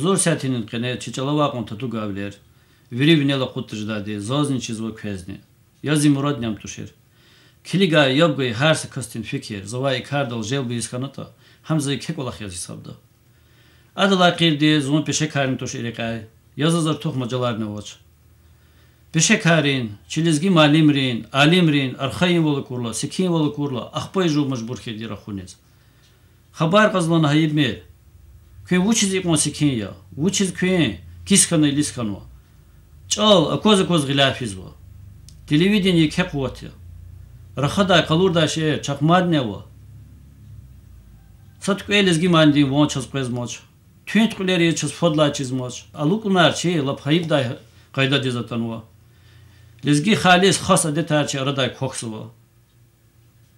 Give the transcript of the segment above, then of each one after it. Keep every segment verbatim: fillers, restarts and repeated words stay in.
Зур сятинин къене чи чӀалавай кьван татугайвилер вири винел акъудиз жедайди зазни чизва, квезни. Я зи мурадни ам тушир. Килигай, яб гайи гьар са касдин фикир завай и кардал желб ийиз хьанатӀа, гьам за еке кӀвалах яз гьисабда. Адалай гъейри зун пешекарни туш и рекьяй, я заз артух мажаларни авач. Пешекаррин, чи лезги муаллимрин, алимрин архайинвал акурла, секинвал акурла, ахпа жув мажбур хьайиди рахуниз. Хабар кьаз лагьана гьайибмир. Куьн вучиз икьван секин я, вучиз куьн кис хьана илис хьанва? ЧӀал акваз-акваз гъиляй физва. Телевидение еке къуват я. Рахадай, къалурдай шейэр чахъ мадни ава. Са туькӀвей лезги манидин ван чаз къвезмач. Туьнт кьуьлер яз чаз фадлай чизмач. АлукӀунар чи лап гьайибдай къайдадиз атанва. Лезги халкьдин хас адетар чи арадай квахьзава.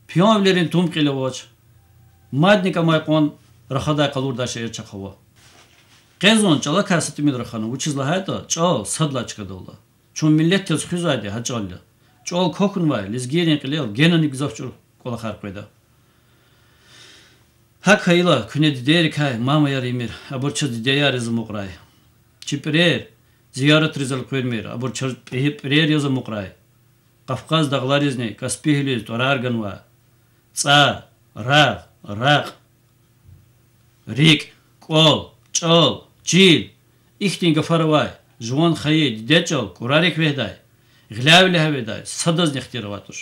Пиянвилерин тум-кьил авач. Мадни кӀамай кьван рахадай, къалурдай шейэр чахъ ава. Къе зун чӀалакай са тӀимил рахана, вучиз лагьайтӀа чӀал сад лагьай чкадал ала. Чун миллет яз хуьзвайди гьа чӀал я. ЧӀал квахьнавай лезгийрин кьилел генани гзаф чӀуру кӀвалахар къведа. ГьакӀ хьайила, куьне дидейрикай мамаяр ийимир, абур чаз дидеяр яз амукьрай. Чи пӀирер зияратриз элкъуьрмир, абур чаз пӀи-, пӀирер яз амукьрай. Къафкъаз дагъларизни Каспи гьуьлуьз тӀварар ганвай: цӀай, рагъ, ракь, рикӀ, кӀвал, чӀал, чил— ихьтин гафар авай жуван хайи диде чӀал кӀурарик вегьидай, гъиляй вегьидай садазни ихтияр авай туш.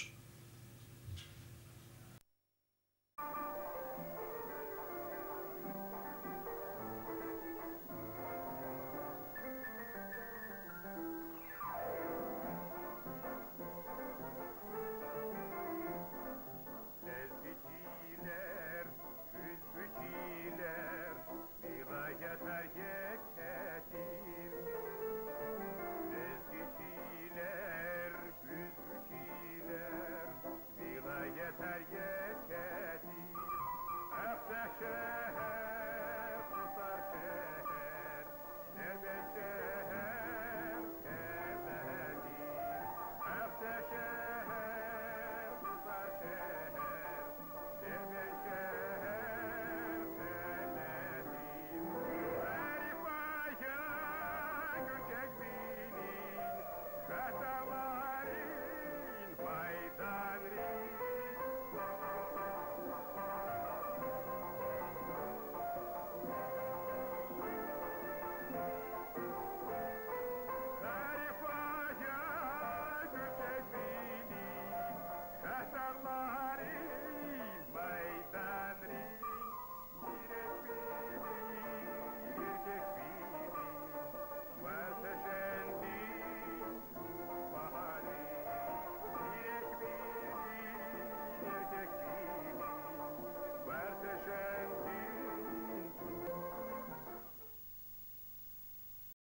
Лезги чилер, гуьзгуь чилер, вилаятар еке тир. Лезги чилер, гуьзгуь чилер, вилаятар еке тир. Ахцегь шегьер